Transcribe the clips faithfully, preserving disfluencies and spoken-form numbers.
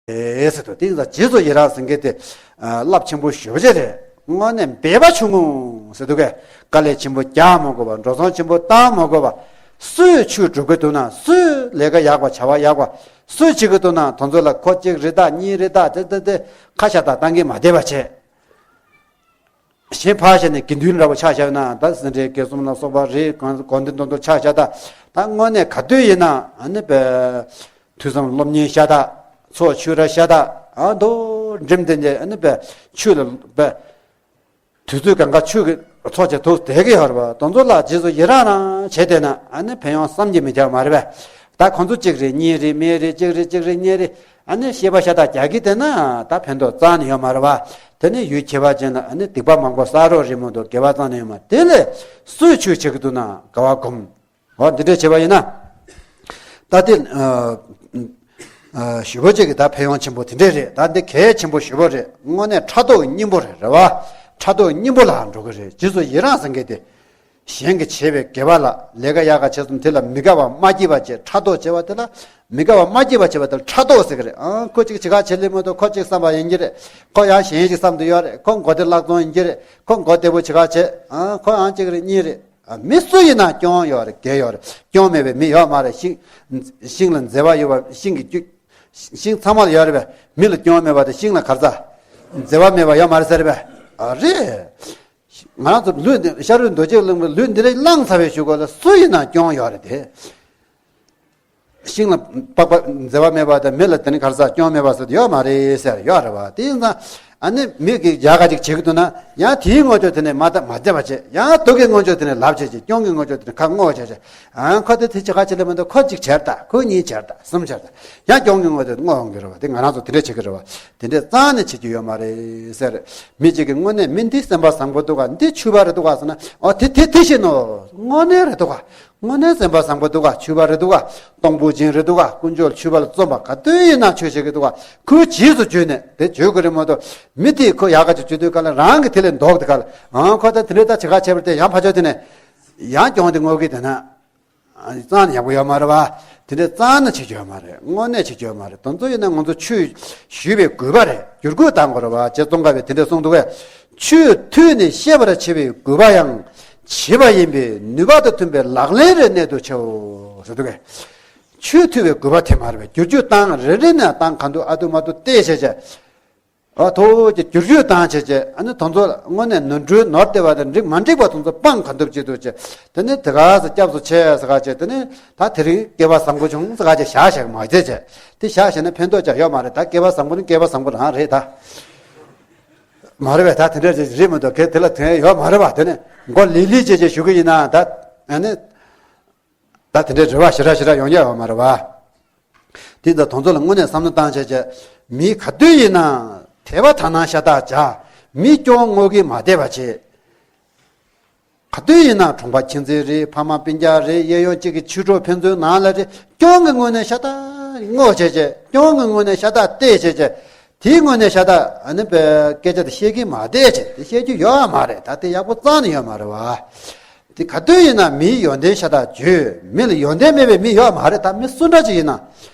ཟེར་དུས། དེ་ཡིན་ཙང་རྗེས་སུ་ཡི་རང་ཟེར་མཁན་དེ་རླབས་ཆེན་པོ་ཞེ་པོ་ཅིག་རེད། དངོས་གནས་འབད་པ་ཆུང་ངུ་ཟེར་དུས་ཀ། དཀའ་ལས་ཆེན་པོ་རྒྱག་མ་དགོས་པ། འགྲོ་སོང་ཆེན་པོ་བཏང་མ་དགོས་པ། སུས་ཆོས་སྒྲུབ་ཀྱི་འདུག་ན། སུས་ལས་ཀ་ཡག་པ་བྱ་བ་ཡག་པ་སུས་བྱེད་ཀྱི་འདུག་ན། དེ་ཚོ་ལ་ཁོ་གཅིག་རེད་ད། གཉིས་རེད་ད། དེ་དེ་དེ་ཁ་ཤ་སྟག་བཏང་གི་མ་བསྡད་པ་བྱས། གཞན་ཕར་བཞག་ནས་དགེ་འདུན་འདྲ་བོ་ཆ་བཞག་ན། ད་སེ་འབྲས་དགེ་གསུམ་ལ་སོགས་པ་རེད། དགོན་སྡེ་མདོར་བསྡུས་ཆ་བཞག་ད། ད་དངོས་གནས་ག་དུས་ཡིན་ན་ཨ་ནི་བས་ཐོས་བསམ་སློབ་གཉེར་ཤ་སྟག། ཚོགས་ཆོས་ར་ཤ་སྟག། ཨ་མདོ་འགྲིམ་དེ་འདྲ་ཨ་ནི་བས་ཆོས་ལ་བས་དུས་ཚོད་གང་ག་ཆོས་ཀྱི་ཚོགས་བྱེད་ཐུབ་བསྡད་ཀྱི་ཡོད་རེད་པ། དེ་ཚོ་ལ་རྗེས་སུ་ཡི་རང་རང་བྱས་བསྡད་ན་ཨ་ནི་ཕན་ཡོན་བསམ་གྱིས་མི་ཁྱབ་མ་རེད་པས། ད་ཁོང་ཚོ་གཅིག་རེད། གཉིས་རེད། མེད་རེད། གཅིག་རེད། གཅིག་རེད། གཉིས་རེད། ཨ་ནི་བཤད་པ་ཤ་སྟག་རྒྱག་གི་བསྡད་ན་ད་ཕན་ཐོགས་རྩ་ནས་ཡོད་མ་རེད་པ། དེ་ནི་ཡུལ་ཁྱད་པར་ཅན་ལ་ཨ་ནི་སྡིག་པ་མང་པོ་བསགས་རོགས་རེད་མ་གཏོགས་དགེ་བ་རྩ་ནས་ཡོད་མ་རེད། དེ་ལས་སུས་ཆོས་བྱེད་ཀྱི་འདུག་ན་དགའ་བ་སྒོམ། འོ་འདི་འདྲས་བྱས་པ་ཡིན་ན། ད་དེ་ཨ་ཨ་ཞེ་པོ་ཅིག་གི་ད་ཕན་ཡོན་ཆེན་པོ་དེ་འདྲས་རེད། ད་འདི་གལ་ཆེན་པོ་ཞེ་པོ་རེད། དངོས་གནས་ཕྲག་དོག་གི་གཉེན་པོ་རེད། རེད་པ། ཕྲག་དོག་གི་གཉེན་པོ་ལ་འགྲོ་གི་རེད། རྗེས་སུ་ཡི་རང་ཟེར་མཁན་དེ། གཞན་གྱིས་བྱས་པའི་དགེ་བ་ལ། ལས་ཀ་ཡག་ག་བྱས་སོང་དེ་ལ་མི་དགའ་བ་མ་སྐྱེས་པ་བྱས། ཕྲག་དོག་བྱས་པ་དེ་ལ་མི་དགའ་བ་མ་སྐྱེས་པ་བྱས་པ་དེ་ལ་ཕྲག་དོག་ཟེར་གི་རེད། ཨང་ཁོ་གཅིག་བྱེད་ག་བྱེད་ལེ་མ་གཏོགས་ཁོ་གཅིག་བསམ་པ་ཡིན་གྱི་རེད། ཁོ་ཡང་གཞན་ཞིག་བསམ་དུ་ཡོད་རེད། ཁོ་མགོ་བདེ་བླག་བཙོང་ཡིན་གྱི་རེད། ཁོ་མགོ་བདེ་པོ་བྱེད་ག་བྱེད། ཨང་ཁོ་ཡང་གཅིག་རེད། གཉིས་རེད། ཨ་མི་སུ་ཡིན་ན་སྐྱོན་ཡོད་རེད། འགལ་ཡོད་རེད། སྐྱོན་མེད་པའི་མི་ཡོད་མ་རེད། ཤིང་ཤིང་ལ་མཛེས་པ་ཡོད་པ། ཤིང་གི་རྒྱུ་ཤིང་ཚང་མ་ལ་ཡོད་རེད་པས། མི་ལ་སྐྱོན་མེད་པ་དེ་ཤིང་ལ་ག་རེ་ཟ། མཛེས་པ་མེད་པ་ཡོད་མ་རེད་ཟེར་པས། ཨ་རེད། ང་རང་ཚོ་ལུས་འདི་ཤ་རུས་གདོས་བཅས་བླངས་པའི་ལུས་འདི་རིགས་བླངས་ཚར་བའི་གཞུག་གུ་ལ་སུ་ཡིན་ན་སྐྱོན་ཡོད་རེད་དེ། ཤིང་ལ་པགས་པ་མཛེས་པ་མེད་པ་དང་མི་ལ་དེ་ནི་ག་རེ་ཟ། སྐྱོན་མེད་པ་ཟེར་དེ་ཡོད་མ་རེད་ཟེར། ཡོད་རེད་པ། དེ་ཡིན་ཙང་ཨ་ནི་མི་གིས་ཡག་ག་ཅིག་བྱེད་ཀྱི་འདུག་ན་ཡང་དེའི་ངོ་ཅོག་དེ་ནས་མ་ད་མ་བདེ་བ་བྱེད། ཡང་སྡུག་གི་ངོ་ཅོག་དེ་ནས་ལབ་བྱེད་ཅིག། སྐྱོན་གྱི་ངོ་ཅོག་དེ་ནས་ཁ་སྔོ་བྱེད་ཅིག། ཨ་ཁོ་དེ་དེ་བྱེད་ག་བྱེད་ལེ་མ་གཏོགས་ཁོ་གཅིག་བྱས་ད། ཁོ་གཉིས་བྱས་ད། གསུམ་བྱས་ད། ཡང་སྐྱོན་གྱི་ངོ་ཅོག་སྔོ་ཡོང་གི་རེད་པ། དེ་ང་རང་ཚོ་དེ་འདྲས་བྱེད་ཀྱི་རེད་པ། དེ་འདྲས་རྩ་ནས་བྱེད་རྒྱུ་ཡོད་མ་རེད་ཟེར། མི་གཅིག་གིས་དངོས་གནས་མི་འདི་སེམས་པ་བཟང་པོ་འདུག་ག་འདི་ཆོས་པ་རེད་འདུག་ག་ཟེར་ན། ཨོ་དེ་དེ་དེ་བཞིན་ནོ། དངོས་གནས་རེད་འདུག་ག་དངོས་གནས་སེམས་པ་བཟང་པོ་འདུག་ག་ཆོས་པ་རེད་འདུག་ག་སྟོང་པོ་ཅན་རེད་འདུག་ག་དཀོན་མཆོག་ཆོས་པ་ལ་བརྩོན་པ་ག་དུས་ཡིན་ན་ཆོས་བྱེད་ཀྱི་འདུག་ག་ཁོའི་རྗེས་སུ་བརྗོད་ནས་དེ་བརྗོད་དགོས་རེད་མ་གཏོགས། མི་དེས་ཁོ་ཡག་ག་ཅིག་བརྗོད་དུས་ག་ལ་རང་གི་དེ་ལས་ལྡོག་དེ་ག་ལ། ཨང་ཁོ་ད་དེ་འདྲས་ད་བྱེད་ག་བྱས་པ་དེ་ཡང་ཕར་ཕྱོགས་དེ་ནས་ཡང་སྐྱོན་དེ་སྔོག་གི་དེ་ན། རྩ་ནས་ཡག་པོ་ཡོད་མ་རེད་པ། དེ་འདྲས་རྩ་ནས་བྱེད་རྒྱུ་ཡོད་མ་རེད། དངོས་གནས་བྱེད་རྒྱུ་ཡོད་མ་རེད། དེ་ཚོ་ཡིན་ན་ང་ཚོ་ཆོས་ཞུས་པའི་དགོས་པ་རེད། བསྒྱུར་བཀོད་བཏང་དགོས་རེད་པ། རྗེ་ཙོང་ཁ་པས་དེ་འདྲས་གསུངས་འདུག་གས། ཆོས་ཐོས་ནས་ཤེས་པར་བྱེད་པའི་དགོས་པ་ཡང་། བྱེད་པ་ཡིན་པས་ནུས་པ་དང་མཐུན་པའི་ལག་ལེན་རེ་གནད་དུ་ཆེའོ་ཟེར་འདུག་གས། ཆོས་ཐོས་པའི་དགོས་པ་དེ་མ་རེད་པས། བསྒྱུར་བཅོས་བཏང་རེ་རེ་ནས་བཏང་ག་འདུག་ཨ་འདུག་མ་འདུག་བལྟས་བྱས་བྱས། ཨ་ཐོག་གི་བསྒྱུར་བཅོས་བཏང་བྱས་བྱས། ཨ་ནི་དེ་ཚོ་དངོས་གནས་ནོར་འཁྲུལ་ནོར་བསྡད་པ་དང་འགྲིག་མ་འགྲིག་པ་དེ་ཚོ་སྤང་ག་འདུག་ཅི་འདུག་བྱས། དེ་ནི་དེ་ག་ས་སྐྱབས་སུ་མཆི་ཟེར་ག་བྱས། དེ་ནི་ད་དེ་རིང་སྐལ་བ་བཟང་པོ་བྱུང་ཟེར་ག་བྱས་བཞག་བཞག་མ་བྱས་བྱས། དེ་བཞག་བྱས་ན་ཕན་ཐོགས་ཅང་ཡོད་མ་རེད། ད་སྐལ་བ་བཟང་པོ་ནི་སྐལ་བ་བཟང་པོ་རང་རེད་ད། མ་རེད་པས། ད་དེ་འདྲ་རེད་མི་འདུག་གས། དེ་ལ་དོན་ཡོད་མ་རེད་པ། དེ་ནི་མགོ་ལི་ལི་བྱས་བྱས་ཞུ་གི་ཡིན་ན་ད། ཨ་ནི། ད་དེ་འདྲའི་རེ་བ་ཞེ་དྲག་ཞེ་དྲག་ཡོང་ཡ་ཡོད་མ་རེད་པ། དེ་ད་དེ་ཚོ་ལ་དངོས་གནས་བསམ་བློ་བཏང་བྱས་བྱས། མི་ག་དུས་ཡིན་ན་དད་པ་དག་སྣང་ཤ་སྟག་བྱ། མི་སྐྱོན་བསྔོག་གིས་མ་བསྡད་པ་བྱེད། ག་དུས་ཡིན་ན་གྲོང་པ་ཁྱིམ་མཚེས་རེད། ཕ་མ་སྤུན་ཀྱག་རེད། གཡས་གཡོན་གཅིག་གི་ཆོས་གྲོགས་ཕན་ཚུན་ནང་ལ་རེད། སྐྱོན་གྱི་ངོས་ནས་ཤ་སྟག་བསྔོག་བྱས་བྱས། སྐྱོན་གྱི་ངོས་ནས་ཤ་སྟག་བལྟས་བྱས་བྱས། དེའི་ངོས་ནས་ཤ་སྟག་ཨ་ནི་པའི་སྐད་ཆ་དེ་བཤད་ཀྱིན་མ་བསྡད་བྱས། དེ་བཤད་རྒྱུ་ཡོད་མ་རེད། ད་དེ་ཡག་པོ་རྩ་ནས་ཡོད་མ་རེད་པ། དེ་ག་དུས་ཡིན་ན་མིའི་ཡོན་ཏན་ཤ་སྟག་བརྗོད། མི་ལ་ཡོན་ཏན་མེད་པའི་མི་ཡོད་མ་རེད། ད་མི་སུ་འདྲ་ཅིག་ཡིན་ན།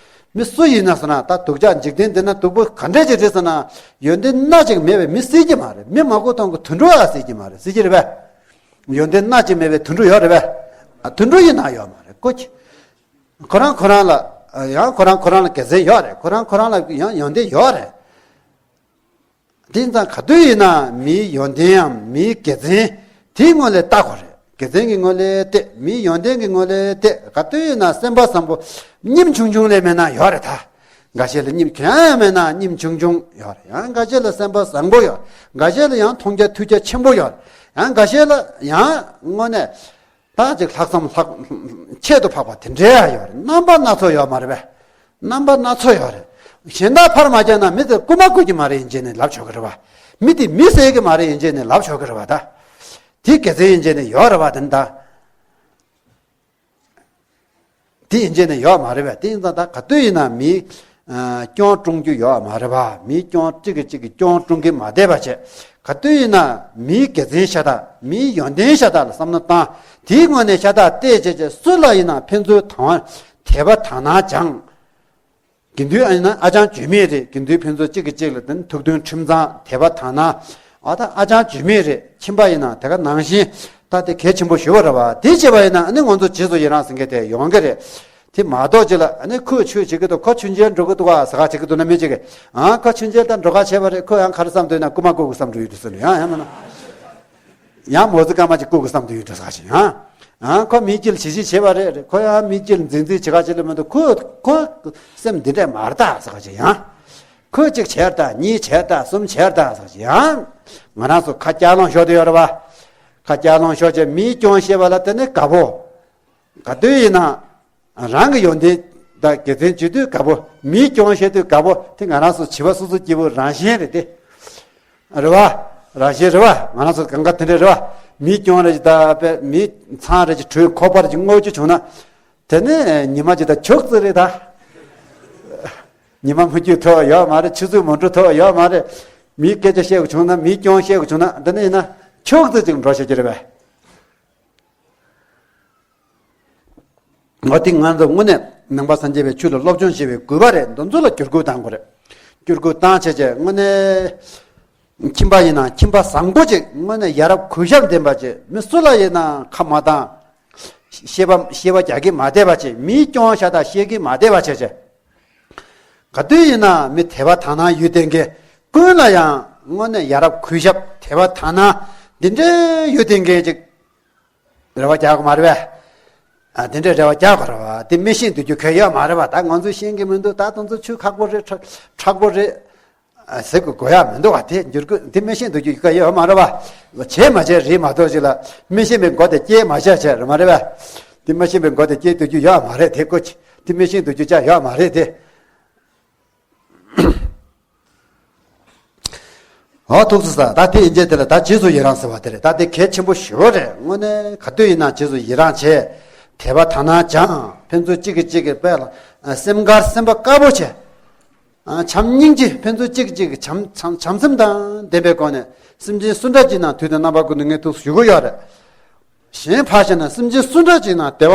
མི་སུ་ཡིན་ན་ཟེར་ན། ད་སྡུག་ཅག་འཇིག་རྟེན་འདི་ན་སྡུག་པོ་ག་འདྲ་ཅིག་རེད་ཟེར་ན། ཡོན་ཏན་སྣ་གཅིག་མེད་པའི་མི་སྲིད་ཀྱི་མ་རེད། མི་མ་གོ་གཏོང་གི་དུད་འགྲོ་ཡང་སྲིད་ཀྱི་མ་རེད། སྲིད་ཀྱི་རེད་པས། ཡོན་ཏན་སྣ་གཅིག་མེད་པའི་དུད་འགྲོ་ཡོད་རེད་པས། ཨ་དུད་འགྲོ་ཡིན་ན་ཡོད་མ་རེད། ཀོ་ཁྱི། ཁོ་རང་ཁོ་རང་ལ་ཡང་ཁོ་རང་ཁོ་རང་ལ་དགེ་མཚན་ཡོད་རེད། ཁོ་རང་ཁོ་རང་ལ་ཡང་ཡོན་ཏན་ཡོད་རེད། དེ་ཙང་ག་དུས་ཡིན་ན་མིའི་ཡོན་ཏན་ཡང་མིའི་དགེ་མཚན་དེའི་ངོས་ལས་བལྟ་དགོས་རེད། དགེ་མཚན་གྱི་ངོས་ལས་བལྟས། མིའི་ཡོན་ཏན་གྱི་ངོས་ལས་བལྟས། ག་དུས་ཡིན་ན་སེམས་པ་བཟང་པོ་སྙེམས་ཆུང་ཆུང་ལས་མེད་ན་ཡོད་རེད་ད། འགའ་ཤས་ལ་སྙེམས་ཁྱོན་ཡང་མེད་ན་སྙེམས་ཆུང་ཆུང་ཡོད་རེད། ཡང་འགའ་ཤས་ལ་སེམས་པ་བཟང་པོ་ཡོད། འགའ་ཤས་ལ་ཡང་མཐོང་རྒྱ་ཐོས་རྒྱ་ཆེན་པོ་ཡོད། ཡང་འགའ་ཤས་ལ་ཡང་དངོས་གནས། ད་ཅིག་ལྷག་བསམ་ལྷག་ཁྱད་དུ་འཕགས་པ་དེ་འདྲའི་ཡོད་རེད། རྣམ་པ་སྣ་ཚོགས་ཡོད་མ་རེད་པས། རྣམ་པ་སྣ་ཚོགས་ཡོད་རེད། གཞན་དག་ཕར་མ་བརྒྱབ་ན་མི་དེ་རྐུ་མ་རྐུ་གི་མ་རེད་ཡིན་གཅིག་ནས་ལབ་ཆོག་གི་རེད་པ། མི་དེ་མི་བསད་གི་མ་རེད་ཡིན་གཅིག་ནས་ལབ་ཆོག་གི་རེད་པ། ད་དེ་དགེ་མཚན་ཡིན་གཅིག་ནས་ཡོད་རེད་པ། དེ་ནི་ད་དེ་ཡིན་གཅིག་ནས་ཡོད་མ་རེད་པས། དེ་ཡིན་ཙང་ད་ག་དུས་ཡིན་ན་མི། ཨ་སྐྱོན་དཀྲུང་རྒྱུ་ཡོད་མ་རེད་པ། མིའི་སྐྱོན་གཅིག་གིས་གཅིག་གི་སྐྱོན་དཀྲུང་གིན་མ་བསྡད་པ་བྱས། ག་དུས་ཡིན་ན་མིའི་དགེ་མཚན་ཤ་སྟག་མིའི་ཡོན་ཏན་ཤ་སྟག་ལ་བསམ་བློ་བཏང་། དེའི་ངོས་ནས་ཤ་སྟག་བལྟས་བྱས་བྱས་སུ་ལ་ཡིན་ན་ཕན་ཚུན་དང་དད་པ་དག་སྣང་སྦྱང་ དགེ་འདུན་ཨ་ཡིན་ན་ཨ་ཅང་བརྗོད་མེད་རེད། དགེ་འདུན་ཕན་ཚུན་གཅིག་གིས་གཅིག་ལ་དེ་ནི་ཐུགས་མཐུན་ཁྲིམས་གཙང་དད་པ་དག་སྣང་། ཨ་ད་ཨ་ཅང་བརྗོད་མེད་རེད། ཁྱིམ་པ་ཡིན་ན་དེ་ག་ནང་བཞིན་ད་དེ་གལ་ཆེན་པོ་ཞེ་པོ་རེད་བ། དེ་བྱས་པ་ཡིན་ན་ཨ་ནི་ང་ཚོ་རྗེས་སུ་ཡི་རང་ཟེར་མཁན་དེ་ཡོང་གི་རེད། དེ་མ་གཏོགས་ཅིག་ལ་ཨ་ནི་ཁོས་ཆོས་བྱེད་ཀྱི་འདུག་ཁོ་མཆོད་མཇལ་འགྲོ་གི་འདུག་བ་ཟེར་ག་བྱེད་ཀྱི་འདུག་ན་མི་གཅིག་གིས། ཨ་ཁོ་མཆོད་མཇལ་ད་འགྲོ་ག་བྱས་པ་རེད། ཁོ་ཡང་ག་རེ་བསམ་འདུག་ན་རྐུ་མ་རྐུ་གི་བསམ་འགྲོ་ཡོད་འདུག་ཟེར་ནས། ཡང་ཡང་མིན་ན། ཡང་མོ་ཙི་སྐར་མ་ཅིག་བཀུག་གི་བསམ་དུ་ཡོད་འགྲོ་ཟེར་ཞིག་ཡང་། ཨ་ཁོ་མི་སྐྱིད་ལ་བྱིལ་བྱིལ་བྱེད་པ་རེད། ཁོ་ཡང་མི་སྐྱིད་ལ་འཛིང་འཛིང་བྱེད་ག་ཅིག་ལ་མི་འདུག་ཁོ་ཁོ་སེམས་འདི་འདྲས་མ་རེད་ད་ཟེར་ག་ཅིག་ཡང་། ཁོ་གཅིག་བྱས་ད་གཉིས་བྱས་ད་གསུམ་བྱས་ད་ཟེར་ག་ཅིག་ཡང་། ང་རང་ཚོ་ཁ་སྐྱག་ལང་ཤོར་དུ་ཡོད་རེད་བ། ཁ་སྐྱག་ལང་ཤོར་བྱས་མིའི་སྐྱོན་བཤད་པ་ལ་དེ་ནི་དགའ་པོ། ག་དུས་ཡིན་ན། རང་གི་ཡོན་ཏན་དང་དགེ་མཚན་བརྗོད་དུས་དགའ་པོ། མིའི་སྐྱོན་བཤད་དུས་དགའ་པོ་དེ་ང་རང་ཚོ་བྱིས་པ་སོ་སོ་སྐྱེ་བོ་རང་བཞིན་རེད་དེ། རེད་བ། རང་བཞིན་རེད་བ། ང་རང་ཚོ་གང་ག་དེ་འདྲ་རེད་བ། མིའི་སྐྱོན་རེ་ཅིག་ད་པས་མིའི་མཚང་རེ་ཅིག་བྲུས་ཁོག་པ་རེ་ཅིག་རྔོག་རྒྱུ་བྱུང་ན། དེ་ནས་ཉི་མ་ཅིག་ད་ཁྱུག་ཙི་རེད་ད། ཉི་མ་མུ་ཁྱུད་ཐོག་ཡོད་མ་རེད། ཆུ་ཚོད་མུ་འགྲོ་ཐོག་ཡོད་མ་རེད། མིའི་སྐད་ཆ་བཤད་དགོས་བྱུང་ན། མིའི་སྐྱོན་བཤད་དགོས་བྱུང་ན། དེ་ནས་ཡིན་ན་ཁྱུག་ཙི་ཅིག་འགྲོ་བཤད་ཀྱི་རེད་པས། འོ་དེ་ང་ཚོ་དངོས་གནས་ནང་པ་སངས་རྒྱས་པའི་ཆོས་ལ་སློབ་སྦྱོང་བྱེད་པའི་དགོས་པ་རེད། འདི་ཚོ་ལ་བསྒྱུར་བཀོད་བཏང་དགོས་རེད། བསྒྱུར་བཀོད་བཏང་བྱས་བྱས་དངོས་གནས་ཁྱིམ་པ་ཡིན་ན་ཁྱིམ་པ་བཟང་པོ་ཅིག་དངོས་གནས་ཡ་རབས་གུས་ཞབས་ལྡན་པ་ཅིག་མི་སུ་ལ་ཡིན་ན་ཁ་མ་བཏང་། བཤད་པ་བཤད་པ་རྒྱག་གི་མ་བསྡད་པ་ཅིག་མིའི་སྐྱོན་ཤ་སྟག་བཤད་གི་མ་བསྡད་པ་བྱས་བྱས། ག་དུས་ཡིན་ན་མི་དད་པ་དག་སྣང་ཡོད་བསྡད་མཁན། ཀུན་ལ་ཡང་དངོས་གནས་ཡ་རབས་གུས་ཞབས་དད་པ་དག་སྣང་འདི་འདྲའི་ཡོད་བསྡད་མཁན་ཅིག་རེ་བ་རྒྱག་དགོས་མ་རེད་པས། ཨ་དེ་འདྲའི་རེ་བ་རྒྱག་དགོས་རེད་བ། དེ་མི་ཤེས་འདུག་རྒྱུ་གལ་ཡོད་མ་རེད་བ། ད་ང་ཚོས་ཤེས་ཀྱི་མི་འདུག་ད་དེ་ཚོ་ཆོས་ཁག་པོ་རེད། ཁྲ་ཁྲག་པོ་རེད། ཨ་ཟེར་དགོས་དགོས་ཡག་མི་འདུག་བ། དེ་འགྱུར་དགོས། དེ་མི་ཤེས་འདུག་རྒྱུ་གལ་ཡོད་མ་རེད་བ། བྱས་མ་བྱས་རེད་མ་གཏོགས་ཅིག་ལ་མི་ཤེས་པའི་མགོ་དེ་སྐྱེས་མ་བྱས་བྱས་རེད་མ་རེད་བ། དེ་མི་ཤེས་པའི་མགོ་དེ་སྐྱེས་འདུག་རྒྱུ་ཡོད་མ་རེད། དེ་ཀོ་ཅི་དེ་མི་ཤེས་འདུག་རྒྱུ་ཅག་ཡོད་མ་རེད་དེ། ཨོ་ཐུགས་སུ་ས། ད་དེ་ཡིན་རྗེས་དེ་ལ་ད་རྗེས་སུ་ཡི་རང་ཟེར་བ་དེ་རེད། ད་དེ་གལ་ཆེན་པོ་ཞེ་པོ་རེད། དངོས་གནས་ག་དུས་ཡིན་ན་རྗེས་སུ་ཡི་རང་བྱས། དད་པ་དག་སྣང་སྦྱང་། ཕན་ཚུན་གཅིག་གིས་གཅིག་གི་དཔེ་ལ་སེམས་དཀར་སེམས་པ་དཀར་པོ་བྱས། བྱམས་སྙིང་རྗེ། ཕན་ཚུན་གཅིག་གིས་གཅིག་བྱམས་བྱམས་བྱམས་སེམས་དང་ལྡན་པའི་སྒོ་ནས་སེམས་ཅན་སུ་འདྲ་ཅིག་ནང་དུས་དང་རྣམ་པ་ཀུན་ཏུ་ངས་ཐུགས་སུ་ཞུ་གི་ཡོད་རེད། གཞན་ཕར་བཞག་ན་སེམས་ཅན་སུ་འདྲ་ཅིག་ནང་བདེ་བ་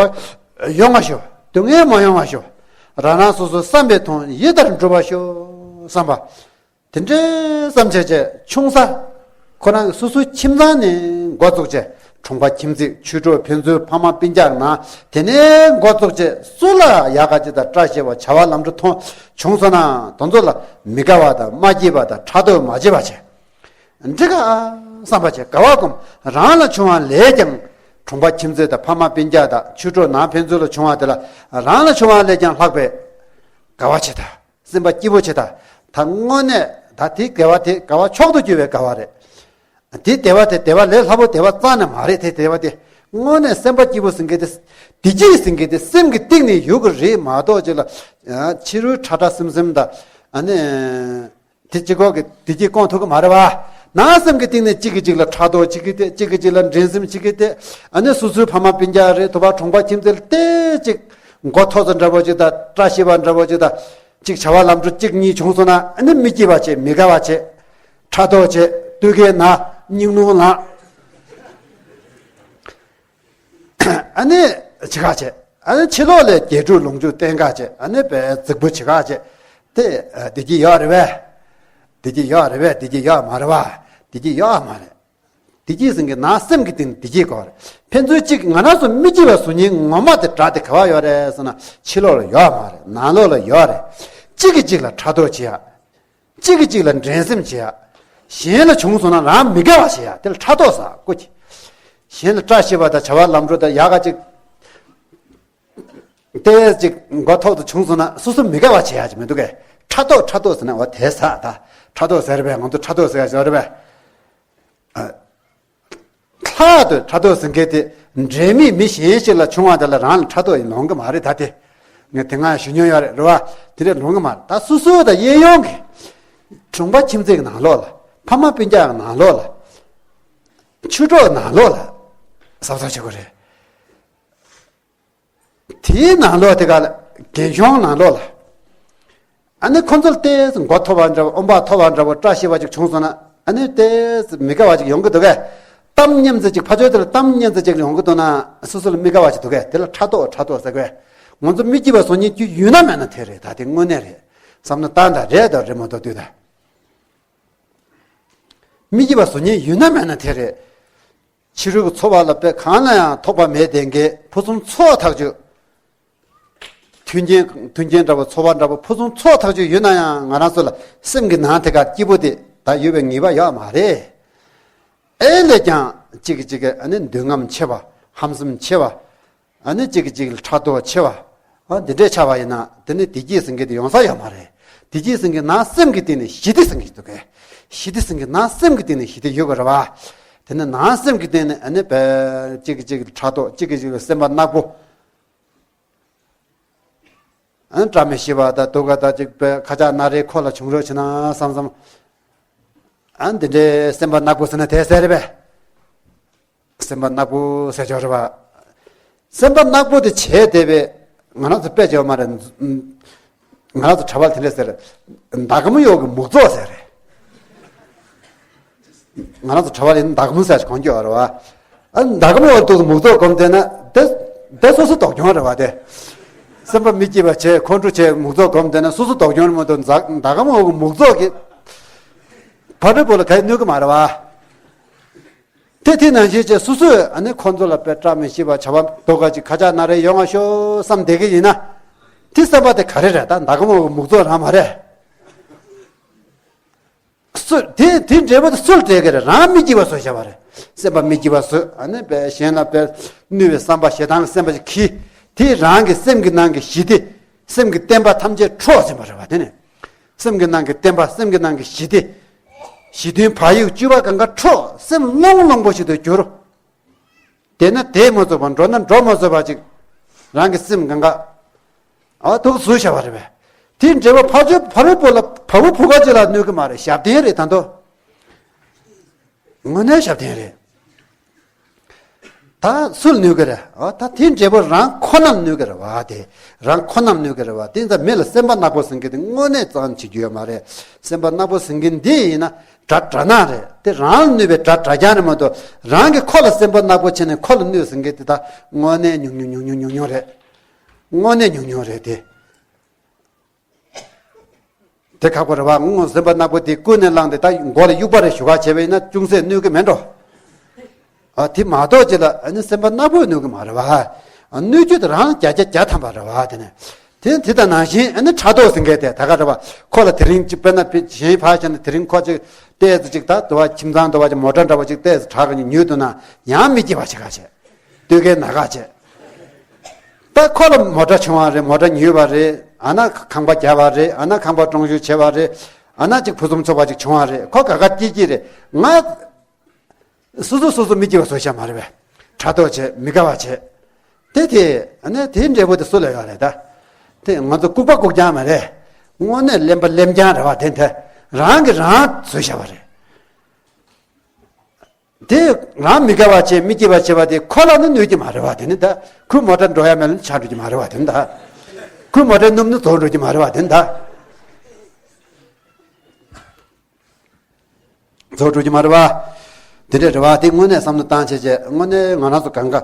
ཡོང་བ་ཤོག་སྡུག་བསྔལ་མ་ཡོང་བ་ཤོག་རང་རང་སོ་སོའི་བསམ་པའི་དོན་ཡིད་ལྟར་འགྲུབ་པ་ཤོག་བསམ་པ། དེ་འདྲའི་བསམ་བྱས་བྱས་ཆུང་ས། ཁོ་རང་གི་སོ་སོའི་ཁྱིམ་ཚང་ནས་འགོ་བཙུགས་བྱས། གྲོང་པ་ཁྱིམ་མཚེས་ཆོས་གྲོགས་ཕན་ཚུན་ཕ་མ་སྤུན་ཀྱག་ནང་དེ་ནས་འགོ་བཙུགས་བྱས། སུ་ལ་ཡག་ག་ཅིག་དང་བཀྲ་ཤིས་པ་བྱ་བ་ལམ་འགྲོ་མཐོང་བྱུང་སོང་ན་དེ་ཚོ་ལ་མི་དགའ་བ་དང་མ་སྐྱིད་པ་དང་ཕྲག་དོག་མ་བྱེད་པ་བྱས། འགྲིག་ག་བསམ་པ་བྱས་དགའ་བ་སྒོམ། རང་ལ་བྱུང་བ་ལས་ཀྱང་། གྲོང་པ་ཁྱིམ་མཚེས་དང་ཕ་མ་སྤུན་ཀྱག་དང་ཆོས་གྲོགས་ནང་ཕན་ཚུན་ལ་བྱུང་བ་དེ་ལ་རང་ལ་བྱུང་བ་ལས་ཀྱང་ལྷག་པའི་དགའ་བ་བྱེད་ད། སེམས་པ་སྐྱིད་པོ་བྱེད་ད། ད་དངོས་གནས་ད་དེ་དགའ་བ་དེ་དགའ་བ་མཆོག་ཏུ་གྱུར་པའི་དགའ་བ་རེད། དེ་བདེ་བ་དེ་བདེ་བ་ལས་སླ་པོ་བདེ་བ་རྩ་ནས་མ་རེད། དེ་བདེ་བ་དེ་དངོས་གནས་སེམས་པ་སྐྱིད་པོ་ཟེར་མཁན་དེ། བདེ་སྐྱིད་ཟེར་མཁན་དེ་སེམས་ཀྱི་གཏིང་ནས་ཡོད་ཀྱི་རེད་མ་གཏོགས་ཅིག་ལ་ཕྱི་རོལ་ཁྲ་ཁྲ་སིམ་སིམ་དང་ཨ་ནི། དེ་གཅིག་པོ་གིས་བདེ་སྐྱིད་སྐོང་ཐུབ་ཀྱི་མ་རེད་བ། ནང་སེམས་ཀྱི་གཏིང་ནས་གཅིག་གིས་གཅིག་ལ་ཕྲག་དོག་གཅིག་གིས་དེ་གཅིག་གིས་གཅིག་ལ་འགྲན་སེམས་གཅིག་གིས་དེ། ཨ་ནི་སོ་སོའི་ཕ་མ་སྤུན་ཀྱག་རེད། དུ་བ་གྲོང་པ་ཁྱིམ་མཚེས་ལ་དེ་གཅིག་མགོ་མཐོ་ས་འདྲ་པོ་གཅིག་དང་བཀྲ་ཤིས་པ་འདྲ་པོ་གཅིག་དང་། གཅིག་བྱ་བ་ལམ་འགྲོ་གཅིག་གཉིས་བྱུང་སོང་ན་ཨ་ནི་མི་སྐྱིད་པ་བྱེད། མི་དགའ་བ་བྱེད། ཕྲག་དོག་བྱེད། སྡུག་སྐད་ན། སྙིང་རླུང་ལངས། ཨ་ནི་ཆེ་ཁག་བྱས། ཨ་ནི་ཕྱི་ལོགས་ལས་རྒྱས་ཕྲུག་ལོངས་སྤྱོད་བསྟེན་ཁག་བྱས། ཨ་ནི་བས་རྫིག་པོ་བྱེད་ཁག་བྱས། དེ་བདེ་སྐྱིད་ཡོད་རེད་པས། བདེ་སྐྱིད་ཡོད་རེད་པས། བདེ་སྐྱིད་ཡོད་མ་རེད་པ། བདེ་སྐྱིད་ཡོད་མ་རེད། བདེ་སྐྱིད་ཟེར་མཁན་ནང་སེམས་ཀྱི་སྟེང་བདེ་སྐྱིད་དགོས་རེད། ཕན་ཚུན་གཅིག་ང་རང་ཚོ་མི་སྐྱིད་པ་བཟོ་མཁན་ངོ་མ་དེ་དགྲ་དེ་ག་བ་ཡོད་རེད་ཟེར་ན་ཕྱི་ལོགས་ལ་ཡོད་མ་རེད། ནང་ལོགས་ལ་ཡོད་རེད། གཅིག་གིས་གཅིག་ལ་ཕྲག་དོག་བྱེད་ཡ། གཅིག་གིས་གཅིག་ལ་འགྲན་སེམས་བྱེད་ཡ། གཞན་ལ་བྱུང་སོང་ན་རང་མི་དགའ་བ་བྱེད་ཡ། དེ་ལ་ཕྲག་དོག་ཟེར་ཀོ་གི། གཞན་ལ་བཀྲ་ཤིས་པ་དང་བྱ་བ་ལམ་འགྲོ་དང་ཡག་ག་ཅིག་ཏོག་ཙམ་ཅིག་མགོ་ཐོག་ཏུ་བྱུང་སོང་ན་སོ་སོ་མི་དགའ་བ་བྱེད་ཡ་ཅིག་མི་འདུག་གས། ཕྲག་དོག་ཕྲག་དོག་ཟེར་ན་འོ་དེ་ཟེར་ད། ཕྲག་དོག་ཟེར་རེད་པས། ང་ཚོ་ཕྲག་དོག་ཟེར་ཡ་ཟེར་རེད་པས། ལྷག་ཏུ་ཕྲག་དོག་ཟེར་མཁན་དེ་འབྲེལ་མེད་མི་གཞན་ཞིག་ལ་བྱུང་བ་དེ་ལ་རང་ལ་ཕྲག་དོག་ཡིན་ལོང་གི་མ་རེད་ད་དེ། ངས་དེ་སྔ་ཞུ་མྱོང་ཡོད་རེད་རེད་པ། དེ་འདྲས་ལོང་གི་མ་རེད། ད་སོ་སོ་དང་གཡས་གཡོན་གྱི་གྲོང་པ་ཁྱིམ་མཚེས་ཀྱི་ནང་ལོགས་ལ། ཕ་མ་སྤུན་ཀྱག་གི་ནང་ལོགས་ལ། ཆོས་གྲོགས་ནང་ལོགས་ལ་གཟབ་གཟབ་བྱེད་དགོས་རེད། དེའི་ནང་ལོགས་དེ་ག་ལ་རྒན་གཞོན་ནང་ལོགས་ལ། ཨ་ནི་ཁོ་ཚོར་ཏོག་ཙམ་མགོ་མཐོ་བ་འདྲ་བོ་འོན་པ་མཐོ་བ་འདྲ་བོ་བཀྲ་ཤིས་པ་ཅིག་བྱུང་སོང་ན་ཨ་ནི་ཏོག་ཙམ་མི་དགའ་བ་ཅིག་ཡོང་གི་འདུག་གས། གཏམ་སྙན་ཙམ་ཅིག་ཕ་ཆོས་དེ་ལ་གཏམ་སྙན་ཙམ་ཅིག་ཡོང་གི་འདུག་ན་སོ་སོ་ལ་མི་དགའ་བ་ཅིག་འདུག་གས། དེ་ལ་ཕྲག་དོག་ཕྲག་དོག་ཟེར་གས། ང་ཚོ་མི་སྐྱིད་པ་བཟོ་མཁན་རྒྱུ་ཡོད་ན་མེད་ན་དེ་རེད། ད་དེ་དངོས་གནས་རེད། བསམ་བློ་བཏང་དང་། རེད་དང་རེད་མ་གཏོགས་ལྟོས་དང་། མི་སྐྱིད་པ་བཟོ་མཁན་ཡོད་ན་མེད་ན་དེ་རེད། ཕྱི་རོལ་གྱི་ཚོར་བ་ལ་དཔེ་གང་ལ་ཡང་ཐོགས་པ་མེད་དེ་འགའི་ཕུན་སུམ་ཚོགས་ཐག་ཆོད། མཐུན་རྐྱེན་མཐུན་རྐྱེན་འདྲ་པོ་ཚོར་བ་འདྲ་པོ་ཕུན་སུམ་ཚོགས་ཐག་ཆོད་ཡོད་ན་ཡང་ང་རང་ཚོ་ལ་སེམས་ཀྱི་ནང་དེ་ག་སྐྱིད་པོ་དེ་ད་ཡོད་པའི་ངེས་པ་ཡོད་མ་རེད། ཨེ་ལས་ཀྱང་གཅིག་གིས་གཅིག་གི་ཨ་ནི་འདོད་རྔམ་ཆེ་བ། ཧམ་སེམས་ཆེ་བ། ཨ་ནི་གཅིག་གིས་གཅིག་ལ་ཕྲག་དོག་ཆེ་བ། ཨ་འདི་འདྲས་ཆགས་པ་ཡིན་ན་དེ་ནི་བདེ་སྐྱིད་ཟེར་མཁན་དེ་ཡོང་ས་ཡོད་མ་རེད། བདེ་སྐྱིད་ཟེར་མཁན་ནང་སེམས་ཀྱི་སྟེང་ནས་ཞི་བདེ་ཟེར་མཁན་ཞིག་འདུག་གས། ཞི་བདེ་ཟེར་མཁན་ནང་སེམས་ཀྱི་སྟེང་ནས་ཞི་བདེ་ཡོད་དགོས་རེད་བ། དེ་ནི་ནང་སེམས་ཀྱི་སྟེང་ནས་ཨ་ནི་བས་གཅིག་གིས་གཅིག་ལ་ཕྲག་དོག་གཅིག་གིས་གཅིག་ལ་སེམས་པ་ནག་པོ། ཨ་བཀྲ་མི་ཤིས་པ་དང་སྡུག་ག་དང་གཅིག་པའི་ཁ་ཆག་སྣ་རལ་ཁོ་ལ་བྱུང་རོགས་བྱེད་ན་བསམ་བསམ། ཨ་འདི་འདྲའི་སེམས་པ་ནག་པོ་ཟེར་ན་དེ་ཟེར་རེད་པས། སེམས་པ་ནག་པོ་ཟེར་ཆོག་རེད་པ། སེམས་པ་ནག་པོ་དེ་བྱས་བསྡད་པས་ང་རང་ཚོ་དཔེ་བྱས་པ་མ་རེད། ང་རང་ཚོ་གྲྭ་པ་དེ་འདྲས་ཟེར། ཟླ་གམ་འོག་གི་མུག་ཙོག་ཟེར་རེད། ང་རང་ཚོ་གྲྭ་པ་ལ་ཟླ་གམ་ཟེར་གོ་རྒྱུ་ཡོད་རེད་པ། ཨ་ཟླ་གམ་འོག་ཏུ་མུག་ཙོག་སྒོམ་བསྡད་ན་དེ་དེ་སོ་སོ་སྡུག་གྱོང་རེད་པ་དེ། སེམས་པ་མི་སྐྱིད་པ་བྱས་ཁོང་ཁྲོ་བྱས་མུག་ཙོག་སྒོམ་བསྡད་ན་སོ་སོ་སྡུག་གྱོང་རེད་མ་གཏོགས་ཟླ་གམ་འོག་གི་མུག་ཙོག་གིས་ཕ་རོལ་པོ་ལ་ག་ཡེ་གནོད་ཀྱི་མ་རེད་པ། དེ་དེ་ནང་བཞིན་བྱས་སོ་སོས་ཨ་ནི་ཁོང་ཚོ་ལ་དཔེ་བཀྲ་མི་ཤིས་པ་བྱ་བ་སྡུག་ག་ཅིག་ཁ་ཆག་སྣ་རལ་ཡོང་བ་ཤོག་བསམ་བསྡད་ཀྱི་ཡིན་ན། དེ་བསམ་པ་དེ་ག་རེ་རེད། ད་ཟླ་གམ་འོག་གི་མུག་ཙོག་རང་མ་རེད། སུ་དེ་དེ་འདྲས་པོ་དེ་སུ་ལ་སྤྲད་ཀྱི་རེད། རང་མི་སྐྱིད་པ་བཟོས་བཞག་པ་རེད། སེམས་པ་མི་སྐྱིད་པ་བཟོས། ཨ་ནི་དཔེ་གཞན་ལ་དཔེ་གནོད་པའི་བསམ་པ་ཞེ་སྡང་སེམས་པ་ཞིག་གིས་དེ་རང་གི་སེམས་ཀྱི་ནང་གི་ཞི་བདེ། སེམས་ཀྱི་བརྟན་པ་ཐམས་ཅད་འཕྲོག་ཟིན་པ་རེད་པ། དེ་ནི་སེམས་ཀྱི་ནང་གི་བརྟན་པ་སེམས་ཀྱི་ནང་གི་ཞི་བདེ། ཞི་མཐུན་བག་ཡོད་བཅུ་པ་གང་ག་འཕྲོག་སེམས་རླུང་རླུང་པོ་ཞིག་ཏུ་གྱུར། དེ་ན་དེ་མ་བཟོད་པ་འགྲོ་ན་འགྲོ་མ་བཟོད་པ་ཅིག་རང་གི་སེམས་གང་ག་ཨ་ཐུག་བཟོས་བཞག་པ་རེད་པས། དེ་འདྲས་པོ་ཕ་ཆོས་ཕ་རོལ་པོ་ལ་ཕ་བུ་ཕོ་ཁ་ཅིག་ལ་གནོད་ཀྱི་མ་རེད། ཞབས་བརྟན་རེད་ད་དོ། དངོས་གནས་ཞབས་བརྟན་རེད། ད་སུ་ལ་གནོད་ཀྱི་རེད། ཨ་ད་དེ་འདྲས་པོ་རང་ཁོ་ནར་གནོད་ཀྱི་རེད་པ། དེ་རང་ཁོ་ནར་གནོད་ཀྱི་རེད་པ། དེ་ཙང་མི་ལ་སེམས་པ་ནག་པོ་ཟེར་མཁན་དེ་དངོས་གནས་ཙང་བྱེད་རྒྱུ་ཡོད་མ་རེད། སེམས་པ་ནག་པོ་ཟེར་མཁན་འདི་ཡིན་ན་དགྲ་དགྲ་ནག་རེད། དེ་རང་ལ་གནོད་པའི་དགྲ་དགྲ་རྐྱང་རེད་མ་གཏོགས་རང་གིས་ཁོ་ལ་སེམས་པ་ནག་པོ་བྱས་ནས་ཁོ་ལ་གནོད་ཟེར་མཁན་དེ་ད་དངོས་གནས་ཉུང་ཉུང་ཉུང་ཉུང་ཉུང་ཉུང་རེད། དངོས་གནས་ཉུང་ཉུང་རེད་དེ། དེ་ཁག་པོ་རེད་པ། སྔོན་སེམས་པ་ནག་པོ་དེ་ཀུན་ནས་བསླངས་ཏེ་ད་མགོ་ལ་དབྱུག་པ་རེ་གཞུ་ག་བྱས་པ་ཡིན་ན་ཅུང་ཟད་གནོད་ཀྱི་མེད་འགྲོ། ཨ་དེ་མ་གཏོགས་ཅི་ལ་ཨ་ནི་སེམས་པ་ནག་པོས་གནོད་ཀྱི་མ་རེད་པ། ཨ་གནོད་རྒྱུ་དེ་རང་བརྒྱ་ཆ་བརྒྱ་ཐམ་པ་རེད་པ། དེ་ནས་དེ་དེ་དང་ནང་བཞིན་ཨ་ནི་ཕྲག་དོག་ཟེར་མཁན་དེ་ད་ག་རེད་པ། ཁོ་ལ་དེ་རིང་ཅིག་དཔེར་ན་གཞན་ཕར་བཞག་ན་དེ་རིང་ཁོ་ཅིག་ཏོག་ཙམ་ཅིག་ད་དུ་བ་ཁྱིམ་ཚང་དུ་བ་ཅིག་མོ་ཊ་འདྲ་པོ་ཅིག་ཏོག་ཙམ་དྲག་གི་ཉོས་འདུག་ན་ཡང་མི་སྐྱིད་པ་ཞིག་ག་བྱེད། སྟོད་ཁའི་ན་ག་བྱེད། ད་ཁོ་ལ་མོ་ཊ་བྱུང་བ་རེད། མོ་ཊ་ཉོས་པ་རེད། ཨ་ན་ཁང་པ་བརྒྱབ་པ་རེད། ཨ་ན་ཁང་པ་སྲུང་སྐྱོབ་བྱས་པ་རེད། ཨ་ན་ཅིག་ཕུན་སུམ་ཚོགས་པ་ཅིག་བྱུང་བ་རེད། ཁོ་དགའ་དགའ་སྐྱིད་སྐྱིད་རེད། ང་སོ་སོ་སོ་སོ་མི་སྐྱིད་པ་བཟོས་བཞག་མ་རེད་པས། ཕྲག་དོག་བྱེད། མི་དགའ་བ་བྱེད། དེ་དེ་ཨ་ནི་དེ་འདྲས་པོ་དེ་སུ་ལ་ཡོད་རེད་ད། དེ་ང་ཚོ་ལྐུགས་པ་ལྐུགས་རྐྱང་མ་རེད། དངོས་གནས་གླེན་པ་གླེན་རྐྱང་རེད་པ། དེ་དེ་རང་གིས་རང་བཟོས་བཞག་པ་རེད། དེ་རང་མི་དགའ་བ་བྱས་མི་སྐྱིད་པ་བྱེད་པ་དེ་ཁོ་ལ་ནི་གནོད་ཀྱི་མ་རེད་པ། དེ་ནི་ད་ཁོའི་མོ་ཊ་འགྲོ་ཡ་མེད་ལ་ཆག་འགྲོ་གི་མ་རེད་པ། དེ་ནི་ད་ཁོའི་མོ་ཊའི་སྣུམ་ནི་རྫོགས་འགྲོ་གི་མ་རེད་པ། དེ་ནི་ད་རྫོགས་འགྲོ་གི་མ་རེད་པ། དེ་འདྲས་རེད་པ། དེ་དངོས་གནས་བསམ་བློ་བཏང་བྱས་བྱས་དངོས་གནས་ང་རང་ཚོ་གང་ག་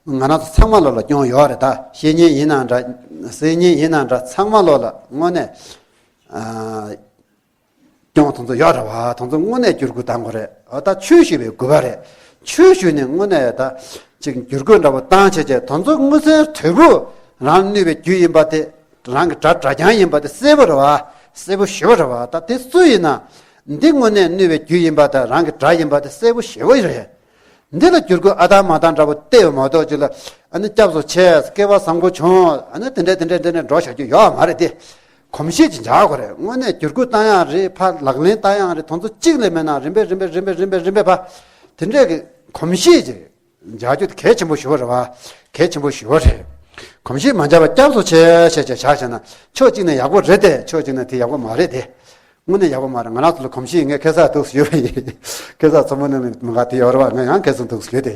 ང་རང་ཚོ་ཚང་མ་ལོ་ལ་སྐྱོན་ཡོད་རེད། ད་བཤད་མཁན་ཡིན་ན་འདྲ་ཟེར་མཁན་ཡིན་ན་འདྲ་ཚང་མ་ལོ་ལ་དངོས་གནས་ཨ། སྐྱོན་དེ་ཚོ་ཡོད་རེད་པ། དེ་ཚོ་དངོས་གནས་བསྒྱུར་བཀོད་གཏང་དགོས་རེད། འོ་ད་ཆོས་ཞུ་བའི་དགོས་པ་རེད། ཆོས་ཞུས་ནས་དངོས་གནས་ད་ཅིག་བསྒྱུར་བཀོད་འདྲ་པོ་བཏང་བྱས་བྱས་དེ་ཚོ་དངོས་ཚན་དོད་པོ་རང་གནོད་པའི་རྒྱུ་ཡིན་པ་དེ་རང་གི་དགྲ་དགྲ་རྐྱང་ཡིན་པ་དེ་གསལ་པོ་རེད་པ། གསལ་པོ་ཞེ་པོ་རེད་པ། ད་དེ་སུ་ཡིན་ན་འདི་དངོས་གནས་གནོད་པའི་རྒྱུ་ཡིན་པ་དང་རང་གི་དགྲ་ཡིན་པ་དེ་གསལ་པོ་ཞེ་པོ་རེད། འདི་ལ་བསྒྱུར་བཀོད་ཨ་ཐང་མ་ཐང་འདྲ་པོ་བལྟས་པ་མ་གཏོགས་ཅིག་ལ་ཨ་ནི་སྐྱབས་སུ་མཆི། སྐལ་བ་བཟང་པོ་བྱུང་། ཨ་ནི་དེ་འདྲས་དེ་འདྲས་དེ་འདྲས་འགྲོ་བཞག་རྒྱུ་ཡོད་མ་རེད་དེ། གོམས་གཤིས་ཅིག་འཇགས་དགོས་རེད། དངོས་གནས་བསྒྱུར་བཀོད་བཏང་ཡག་རེད། ཕར་ལག་ལེན་བསྟར་ཡག་རེད། དེ་ཚོ་གཅིག་ལས་མེད་ན་རིམ་པས་རིམ་པས་རིམ་པས་རིམ་པས་རིམ་པས་ཕར་དེ་འདྲས་ཀྱི་གོམས་གཤིས་ཅིག་འཇགས་རྒྱུ་དེ་གལ་ཆེན་པོ་ཞེ་པོ་རེད་པ། གལ་ཆེན་པོ་ཞེ་པོ་རེད། གོམས་གཤིས་མ་འཇགས་པ་སྐྱབས་སུ་མཆི་བྱས་བྱས་བཞག་བྱས་ན་ཕྱོགས་གཅིག་ནས་ཡག་པོ་རེད་དེ། ཕྱོགས་གཅིག་ནས་དེ་ཡག་པོ་མ་རེད་དེ། དངོས་གནས་ཡག་པོ་མ་རེད། ང་རང་ཚོ་ལ་གོམས་གཤིས། ངས་ཁ་སང་ཐུགས་སུ་ཡོད་པ་ཡིན། ཁ་སང་མཚོ་མོ་གླིང་ནས་མི་འགའ་དེ་ཡོད་རེད་པ། ང་ཡང་ཁ་སང་ཐུགས་སུ་ཡོད་དེ།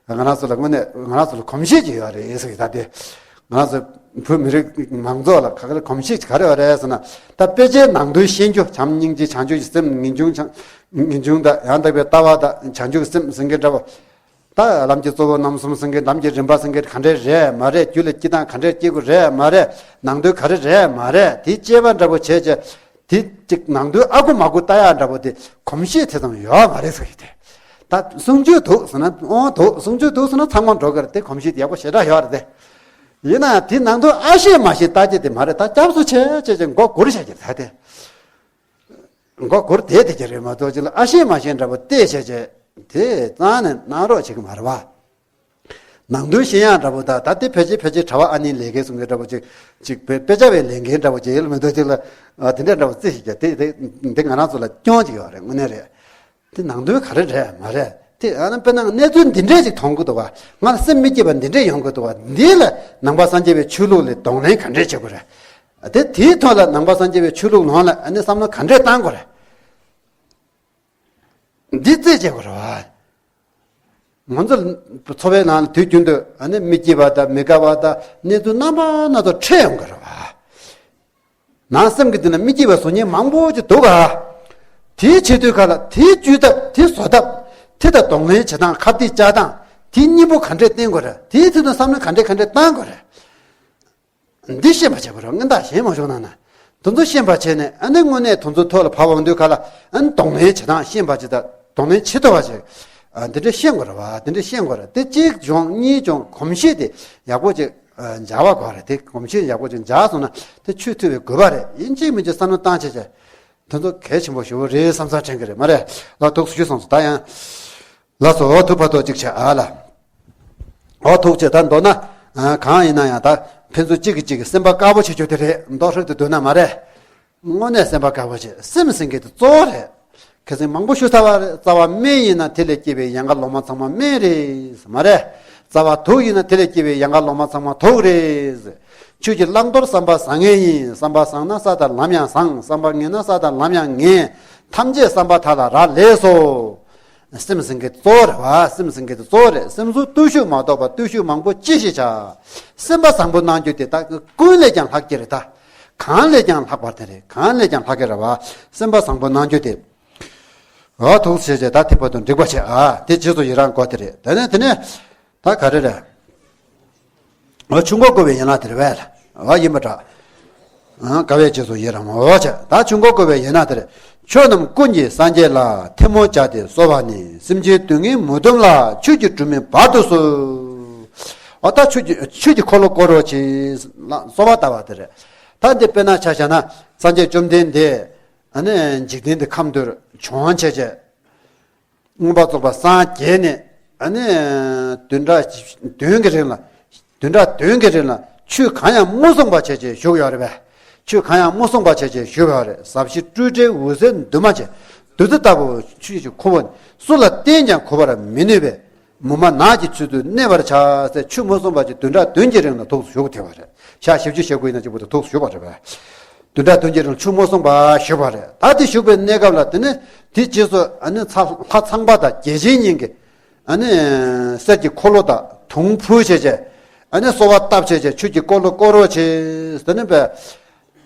ང་རང་ཚོ་ལ་དངོས་གནས་ང་རང་ཚོ་ལ་གོམས་གཤིས་ཅིག་ཡོད་རེད་ཟེར་གྱི། ད་དེ་ང་རང་ཚོ་བོད་མི་རིགས་མང་ཚོགས་ལ་ག་གེ་གོམས་གཤིས་ཅིག་ག་རེ་ཡོད་རེད་ཟེར་ན། ད་དཔེ་ཆའི་ནང་དོན་ཤེས་རྒྱུ། བྱམས་སྙིང་རྗེ། བྱང་ཆུབ་ཀྱི་སེམས། ངེས་འབྱུང་། བྱང་། ངེས་འབྱུང་དང་ཡང་དག་པའི་ལྟ་བ་དང་བྱང་ཆུབ་ཀྱི་སེམས་ཟེར་མཁན་འདྲ་པོ། ད་ལམ་གྱི་གཙོ་བོ་རྣམ་གསུམ་ཟེར་མཁན། ལམ་གྱི་རིམ་པ་ཟེར་མཁན་ག་འདྲས་རེད་མ་རེད། རྒྱུད་ལ་སྐྱེ་སྟངས་ག་འདྲས་སྐྱེ་དགོས་རེད་མ་རེད། ནང་དོན་ག་རེ་རེད་མ་རེད། དེ་དཔྱད་པ་འདྲ་པོ་བྱས་བྱས། དེ་གཅིག་ནང་དོན་ཨ་ཁུ་མ་ཁུ་ལྟ་ཡག་འདྲ་པོ་དེ་གོམས་གཤིས་དེ་ཙམ་ཡོད་མ་རེད་ཟེར་གྱི་དེ། ད་གསུང་ཆོས་འདུག་ཟེར་ན་ཨོ་འདུག་གསུང་ཆོས་འདུག་ཟེར་ན་ཚང་མ་འགྲོ་གི་རེད། དེ་གོམས་གཤིས་དེ་ཡག་པོ་ཞེ་དྲག་ཡོད་རེད་དེ། ཡིན་ན་དེ་ནང་དོན་ཨ་ཤེས་མ་ཤེས་ལྟ་རྒྱུ་དེ་མ་རེད། ད་སྐྱབས་སུ་མཆི་བྱས་བྱས་མགོ་སྒུར་བྱ་རྒྱུ་ད་དེ། མགོ་སྒུར་བསྡད་བསྡད་ཀྱི་རེད་མ་གཏོགས། ཅིག་ལ་ཨ་ཤེས་མ་ཤེས་འདྲ་པོ་བལྟས་བྱས་བྱས་དེ་རྩ་ནས་གནང་རོགས་བྱེད་ཀྱི་མ་རེད་བ། ནང་དོན་ཤེས་ཡག་འདྲ་པོ་དང་། ད་ལྟའི་ཕལ་ཆེར་ཕལ་ཆེར་གྲྭ་པ་ཨ་ནེ་ལས་ཀའི་གསུང་གི་འདྲ་པོ་ཅིག་ཅིག་དཔེ་དཔེ་ཆ་བའི་ལས་འགན་འདྲ་པོ་ཅིག་ཡོད་མི་འདུག་ཅིག་ལ་ཨ་དེ་འདྲ་འདྲ་པོ་རྩིས་ཤིག་རྒྱག་དེ་དེ་འདི་ང་རང་ཚོ་ལ་སྐྱོན་ཅིག་ཡོད་རེད། དངོས་གནས་རེད། དེ་ནང་དོན་ག་རེ་རེད་མ་རེད་དེ། ཨ་ནི་དཔེར་ན་གནས་ཚུལ་འདི་འདྲས་ཅིག་མཐོང་གི་འདུག་བ། ང་ལ་སེམས་མི་སྐྱིད་པ་འདི་འདྲས་ཡོང་གི་འདུག་བ། འདི་ལ་ནང་པ་སངས་རྒྱས་པའི་ཆོས་ལུགས་ལ་གདོང་ལེན་ག་འདྲས་བྱེད་དགོས་རེད། དེ་དེའི་ཐོག་ལ་ནང་པ་སངས་རྒྱས་པའི་ཆོས་ལུགས་ནང་ལ་ཨ་ནི་བསམ་བློ་ག་འདྲས་བཏང་དགོས་རེད། འདི་རྩིས་བྱེད་དགོས་རེད་བ། ང་ཚོ་འཚོ་བའི་ནང་ལ་དུས་རྒྱུན་དུ་ཨ་ནི་མི་སྐྱིད་པ་དང་མི་དགའ་བ་དང་གནས་ཚུལ་རྣམ་པ་སྣ་ཚོགས་འཕྲད་ཡོང་གི་རེད་བ། ནང་སེམས་ཀྱི་དེ་ན་མི་སྐྱིད་པ་བཟོ་མཁན་མང་པོ་ཅིག་འདུག་ག་དེའི་ཆེད་དུ་ག་ལ་དེའི་བཅོས་ཐབས། དེ་བཟོ་ཐབས། དེ་དང་གདོང་ལེན་བྱེད་སྟངས། ཁ་གཏད་བཅག་སྟངས། དེའི་སྙིང་པོ་ག་འདྲས་བསྟེན་དགོས་རེད། དེའི་ཐད་དུ་བསམ་བློ་ག་འདྲས་ག་འདྲས་བཏང་དགོས་རེད། འདི་ཤེས་པ་བྱེད་པ་རེད། སྔོན་ཐག་ཞན་མ་བྱུང་ན་ན། དེ་ཚོ་ཤེས་པ་བྱས་ནས་ཨ་ནི་དངོས་གནས་དེ་ཚོ་ཐོག་ལ་བབས་འོང་དུས་ག་ལ་ཨ་ནི་གདོང་ལེན་བྱེད་སྟངས་ཤེས་པ་ཅིག་དང་གདོང་ལེན་བྱེད་ཐུབ་པ་ཅིག་ཨ་འདི་འདྲས་ཤེས་དགོས་རེད་བ། འདི་འདྲས་ཤེས་དགོས་རེད། དེ་གཅིག་བྱུང་། གཉིས་བྱུང་། གོམས་གཤིས་དེ་ཡག་པོ་ཅིག་ཨ་འཇགས་པ་དགོས་རེད། དེ་གོམས་གཤིས་ཡག་པོ་ཅིག་འཇགས་སོང་ན་དེ་ཆོས་ཐུབ་པའི་དགོས་པ་རེད། ཡིན་གཅིག་མིན་གཅིག་བསམ་བློ་བཏང་བྱས་བྱས་དེ་ཚོ་གལ་ཆེན་པོ་ཞེ་པོ་རེད་བསམ་བསམ་དྲན་གི་རེད། མ་རེད་ལ། ཐུགས་སུ་ཞུ་སོང་ཙང་ད་ཡང་། ལགས་སོ། འོ་ཐུགས་ཕར་ཐོག་གཅིག་བྱས་ཨ་ལ། འོ་ཐུགས་རྗེ་ཆེ། ད་མདོར་ན་ཨ་གང་ཡིན་ན་ཡང་ད་ཕན་ཚུན་གཅིག་གིས་གཅིག་གི་སེམས་པ་དཀར་པོ་བྱེད་རྒྱུ་དེ་རེད། མདོ་ཧྲིལ་དུ་བསྡུས་ན་མ་རེད། དངོས་གནས་སེམས་པ་དཀར་པོ་བྱེད། སེམས་ཟེར་མཁན་དེ་གཙོ་བོ་རེད། ཁ་སང་མང་པོ་ཞུ་ཚར་བ་རེད། རྩ་བ་སྨན་ཡིན་ན་དེ་ལས་སྐྱེས་པའི་ཡལ་ག་ལོ་མ་ཚང་མ་སྨན་རེད། མ་རེད། རྩ་བ་དུག་ཡིན་ན་དེ་ལས་སྐྱེས་པའི་ཡལ་ག་ལོ་མ་ཚང་མ་དུག་རེད། ཆོས་ཀྱི་བླང་དོར་བསམ་པ་བཟང་ངན་ཡིན། བསམ་པ་བཟང་ན་ས་དང་ལམ་ཡང་བཟང་། བསམ་པ་ངན་ན་ས་དང་ལམ་ཡང་ངན། ཐམས་ཅད་བསམ་པ་དག་ལ་རག་ལས་སོ། སེམས་ཟེར་མཁན་གཙོ་བོ་རེད་བ། སེམས་ཟེར་མཁན་དེ་གཙོ་བོ་རེད། སེམས་གསོ་བརྟུལ་ཞུགས་མ་གཏོགས་པ་བརྟུལ་ཞུགས་མང་པོ་ཅི་ཞིག་བྱ། སེམས་པ་བཟང་པོ་གནང་རྒྱུ་དེ་ད་ཀུན་ལས་ཀྱང་ལྷག་གི་རེད་ད། གང་ལས་ཀྱང་ལྷག་པ་དེ་རེད། གང་ལས་ཀྱང་ལྷག་གི་རེད་བ། སེམས་པ་བཟང་པོ་གནང་རྒྱུ་དེ། འོ་ཐུགས་རྗེ་ཆེ། ད་དེ་བར་དུ་འགྲིག་པ་བྱེད་ཨ། དེ་རྗེས་སུ་ཡི་རང་དགོས་དེ་རེད། དེ་ནས་དེ་ནས། ད་ག་རེ་རེད། འོ་ཆུ་མགོ་བསྐོལ་བའི་ཡན་ལག་དེ་རེད་བས། འོ་ཡིན་པ་འདྲ། ཨ་དཀའ་བའི་རྗེས་སུ་ཡི་རང་འོ་བྱས། ད་ཆུ་མགོ་བསྐོལ་བའི་ཡན་ལག་དེ་རེད། ཆོས་རྣམས་ཀུན་གྱི་སངས་རྒྱས་ལ། ཐལ་མོ་སྦྱར་ཏེ་གསོལ་བ་ནི། སེམས་ཅན་སྡུག་བསྔལ་མུ་དུམ་ལ། ཆོས་ཀྱི་སྒྲོན་མེ་བར་དུ་གསོལ། འོ་ད་ཆོས་ཀྱི་ཆོས་ཀྱི་འཁོར་ལོ་བསྐོར་རོགས་གྱིས། གསོལ་བ་བཏབ་པ་དེ་རེད། ད་འདི་དཔེར་ན་ཆ་བཞག་ན་སངས་རྒྱས་བཅོམ་ལྡན་འདས་ཨ་ནི་འཇིག་རྟེན་འདི་ཁམས་འདིར་བྱོན་བྱས་བྱས། མངོན་པར་རྫོགས་པར་སངས་རྒྱས་ནས་ཨ་ནི་བདུན་ཕྲག་བདུན་གྱི་རིང་ལ། བདུན་ཕྲག་བདུན་གྱི་རིང་ལ་ཆོས་གང་ཡང་མ་གསུངས་པ་བྱས་བྱས་བཞུགས་ཡོད་རེད་པས། ཆོས་གང་ཡང་མ་གསུངས་པ་བྱས་བྱས་བཞུགས་ཡོད་རེད། ཟབ་ཞི་སྤྲོས་བྲལ་འོད་གསལ་འདུས་མ་བྱས། བདུད་རྩི་ལྟ་བུ་ཆོས་ཀྱི་ཁུ་བོ་ནི། སུ་ལ་བསྟན་ཀྱང་གོ་བར་མི་ནུས་པས། མུ་མ་ནག་གི་ཚུལ་དུ་གནས་པར་བྱ་ཟེར། ཆོས་མ་གསུངས་པ་བྱས་བདུན་ཕྲག་བདུན་གྱི་རིང་ལ་ཐུགས་སུ་བཞུགས་བསྡད་པ་རེད། ཞག་བཞི་བཅུ་ཞེ་དགུ་ཡིན་ན་གཅིག་པུ་དུ་ཐུགས་སུ་བཞུགས་པ་རེད་པས། བདུན་ཕྲག་བདུན་གྱི་རིང་ཆོས་མ་གསུངས་པ་བཞུགས་པ་རེད། ད་དེ་བཞུགས་པའི་གནས་སྐབས་ལ་དེ་ནས་དེ་རྗེས་སུ་ཨ་ནི་ཚ་ལྷ་ཚངས་པ་དང་བརྒྱ་བྱིན་གཉིས་ཀྱིས་ཨ་ནི་གསེར་གྱི་འཁོར་ལོ་དང་དུང་ཕུལ་བྱས་བྱས། ཨ་ནི་གསོལ་བ་བཏབ་བྱས་བྱས། ཆོས་ཀྱི་འཁོར་ལོ་བསྐོར་རོགས་གྱིས། དེ་ནས་པས།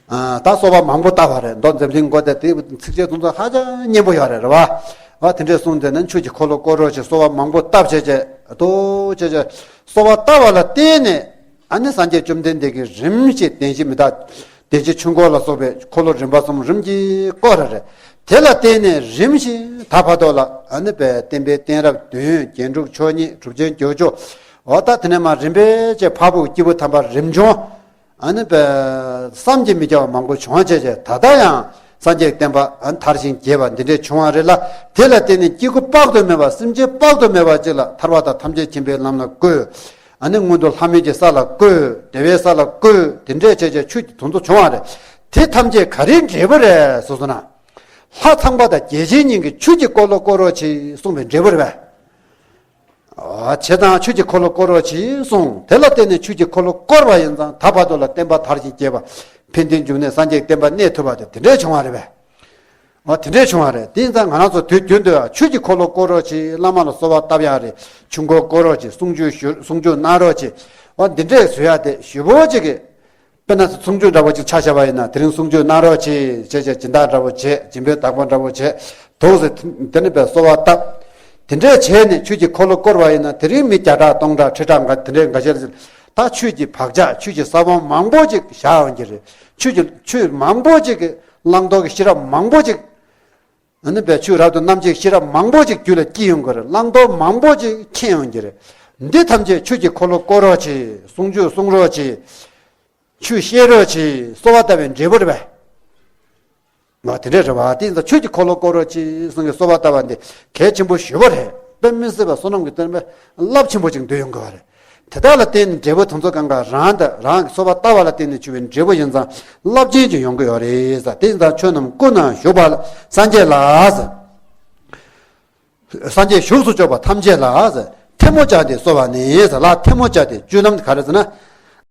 ཨ་ད་གསོལ་བ་མང་པོ་བཏབ་པ་རེད། མདོ་མཛངས་བླུན་མགོ་བདེ་དེ་ཚིགས་བཅད་དེ་ཚོ་ཧ་ཅང་སྙན་པོ་ཡོད་རེད། རེད་བ། བ་དེ་འདྲས་གསུངས་ཏེ་ནི་ཆོས་ཀྱི་འཁོར་ལོ་བསྐོར་རོགས་ཞེས་གསོལ་བ་མང་པོ་བཏབ་བྱས་བྱས། ཏོ་བྱས་བྱས་གསོལ་བ་བཏབ་པ་ལ་བརྟེན་ནས་ཨ་ནི་སངས་རྒྱས་བཅོམ་ལྡན་འདས་ཀྱིས་རིམ་བཞིན་བདེན་བཞི་མི་རྟག་བདེན་བཞི་ཆོས་འཁོར་ལ་སོགས་པའི་འཁོར་ལོ་རིམ་པ་གསུམ་རིམ་གྱིས་བསྐོར་བ་རེད། དེ་ལ་བརྟེན་ནས་རིམ་བཞིན་ད་བར་དུ་ལ་ཨ་ནི་པའི་བསྟན་པའི་གཏད་རབས་བདུན། རྒྱན་དྲུག་མཆོག་གཉིས། གྲུབ་ཆེན་བརྒྱད་ཅུ། འོ་ད་དེ་ནས་མར་རིམ་པས་བྱས་འཕགས་པའི་སྐྱེས་བུ་དམ་པ་རིམ་བྱོན། ཨ་ནི་པའི་བསམ་གྱིས་མི་ཁྱབ་པ་མང་པོ་བྱུང་བྱས་བྱས། ད་ལྟ་ཡང་སངས་རྒྱས་བསྟན་པ་ཨ་ནི་དར་ཞིང་རྒྱས་པ་འདི་འདྲས་བྱུང་བ་རེད་ལ། དེ་ལ་བརྟེན་ནས་སྐྱེ་དགུ་དཔག་ཏུ་མེད་པ། སེམས་ཅན་དཔག་ཏུ་མེད་པ་ཅིག་ལ་ཐར་པ་དང་ཐམས་ཅད་མཁྱེན་པའི་ལམ་ལ་བཀོད། ཨ་ནི་མངོན་མཐོ་ལྷ་མོའི་གི་ས་ལ་བཀོད། བདེ་བའི་ས་ལ་བཀོད། དེ་འདྲས་བྱས་བྱས་ཆོས་ཀྱི་དོན་དུ་བྱུང་བ་རེད། དེ་ཐམས་ཅད་ག་རེའི་འབྲས་བུ་རེད་ཟེར་སོང་ན། ལྷ་ཚངས་པ་དང་བརྒྱ་བྱིན་གཉིས་ཀྱིས་ཆོས་ཀྱི་འཁོར་ལོ་བསྐོར་རོགས་གྱིས་གསུངས་པའི་འབྲས་བུ་རེད་པས། བྱས་ཙང་ཆོས་ཀྱི་འཁོར་ལོ་བསྐོར་རོགས་གྱིས་གསུངས། དེ་ལ་བརྟེན་ནས་ཆོས་ཀྱི་འཁོར་ལོ་བསྐོར་བ་ཡིན་ཙང་ད་བར་དུ་ལ་བསྟན་པ་དར་ཞིང་རྒྱས་པ། ཕན་བདེའི་འབྱུང་གནས་སངས་རྒྱས་བསྟན་པ་གནས་ཐུབ་པ་དེ་དེ་འདྲས་བྱུང་བ་རེད་པས། འོ་དེ་འདྲས་བྱུང་བ་རེད། དེ་ཡིན་ཙང་ང་རང་ཚོ་དུས་རྒྱུན་དུ་ཆོས་ཀྱི་འཁོར་ལོ་བསྐོར་རོགས་གྱིས། བླ་མ་ལ་གསོལ་བ་བཏབ་ཡག་རེད། ཆུ་མགོ་བསྐོར་རོགས་གྱིས། གསུང་ཆོས་ཞུ། གསུང་ཆོས་གནང་རོགས་གྱིས། འོ་འདི་འདྲས་བཟོ་ཡག་དེ་ཞེ་པོ་ཅིག་གི་དཔེར་ན་གསུང་ཆོས་འདྲ་པོ་ཅིག་ཆ་བཞག་པ་ཡིན་ན། དེ་རིང་གསུང་ཆོས་གནང་རོགས་གྱིས་བྱས་བྱས། སྦྱིན་བདག་འདྲ་པོ་བྱས། སྦྱིན་པའི་བདག་པོ་འདྲ་པོ་བྱས། དུག་ཟེར་དེ་ནི་པའི་གསོལ་བ་བཏབ། དེ་འདྲས་བྱས་ནས་ཆོས་ཀྱི་འཁོར་ལོ་བསྐོར་བ་ཡིན་ན། དེ་རིང་མི་བརྒྱ་ཕྲག་སྟོང་ཕྲག་ཁྲི་ཕྲག་འགའ་དེ་འདྲས་འགའ་ཤས་ལ། ད་ཆོས་ཀྱི་བག་ཆགས། ཆོས་ཀྱི་ས་བོན་མང་པོ་ཅིག་བཞག་ཡོང་གི་རེད། ཆོས་ཀྱི་ཆོས་མང་པོ་ཅིག་གི་བླང་དོར་གྱི་ཤེས་རབ་མང་པོ་ཅིག་ཨ་ནི་བས་ཆོས་རབ་ཏུ་རྣམ་འབྱེད་ཤེས་རབ་མང་པོ་ཅིག་རྒྱུད་ལ་སྐྱེ་ཡོང་གི་རེད། བླང་དོར་མང་པོ་ཅིག་མཁྱེན་ཡོང་གི་རེད། འདི་ཐམས་ཅད་ཆོས་ཀྱི་འཁོར་ལོ་བསྐོར་རོགས་གྱིས། གསུང་ཆོས་གསུང་རོགས་གྱིས། ཆོས་བཤད་རོགས་གྱིས། གསོལ་བ་བཏབ་པའི་འབྲས་བུ་རེད་པས། ང་དེ་འདྲས་རེད་པ། དེ་ཡིན་ཙང་ཆོས་ཀྱི་འཁོར་ལོ་བསྐོར་རོགས་གྱིས་གསུང་གི་གསོལ་བ་བཏབ་པ་འདི་གལ་ཆེན་པོ་ཞེ་པོ་རེད། དཔེ་མི་སྲིད་པ་བསོད་ནམས་ཀྱི་བསྟན་པའི་རླབས་ཆེན་པོ་ཅིག་འདུས་ཡོང་གི་བ་རེད། དེ་དག་ལ་བརྟེན་ནས་འབྲས་བུ་དེ་ཚོ་གང་ག་རང་དང་རང་གི་གསོལ་བ་བཏབ་པ་ལ་བརྟེན་ནས་བྱུང་བའི་འབྲས་བུ་ཡིན་ཙང་རླབས་ཆེན་ཅིག་ཡོང་གི་ཡོད་རེད་ཟེར། དེ་ཡིན་ཙང་ཆོས་རྣམས་ཀུན་ན་བཞུགས་པ་ལ། སངས་རྒྱས་ལ་ཟེར། སངས་རྒྱས་བཞུགས་སུ་གྱུར་པ་ཐམས་ཅད་ལ་ཟེར། ཐལ་མོ་སྦྱར་ཏེ་གསོལ་བ་ནི་ཟེར། ལ་ཐལ་མོ་སྦྱར་ཏེ། བཅུད་ལམ་དེ་ག་རེ་ཟེར་ན།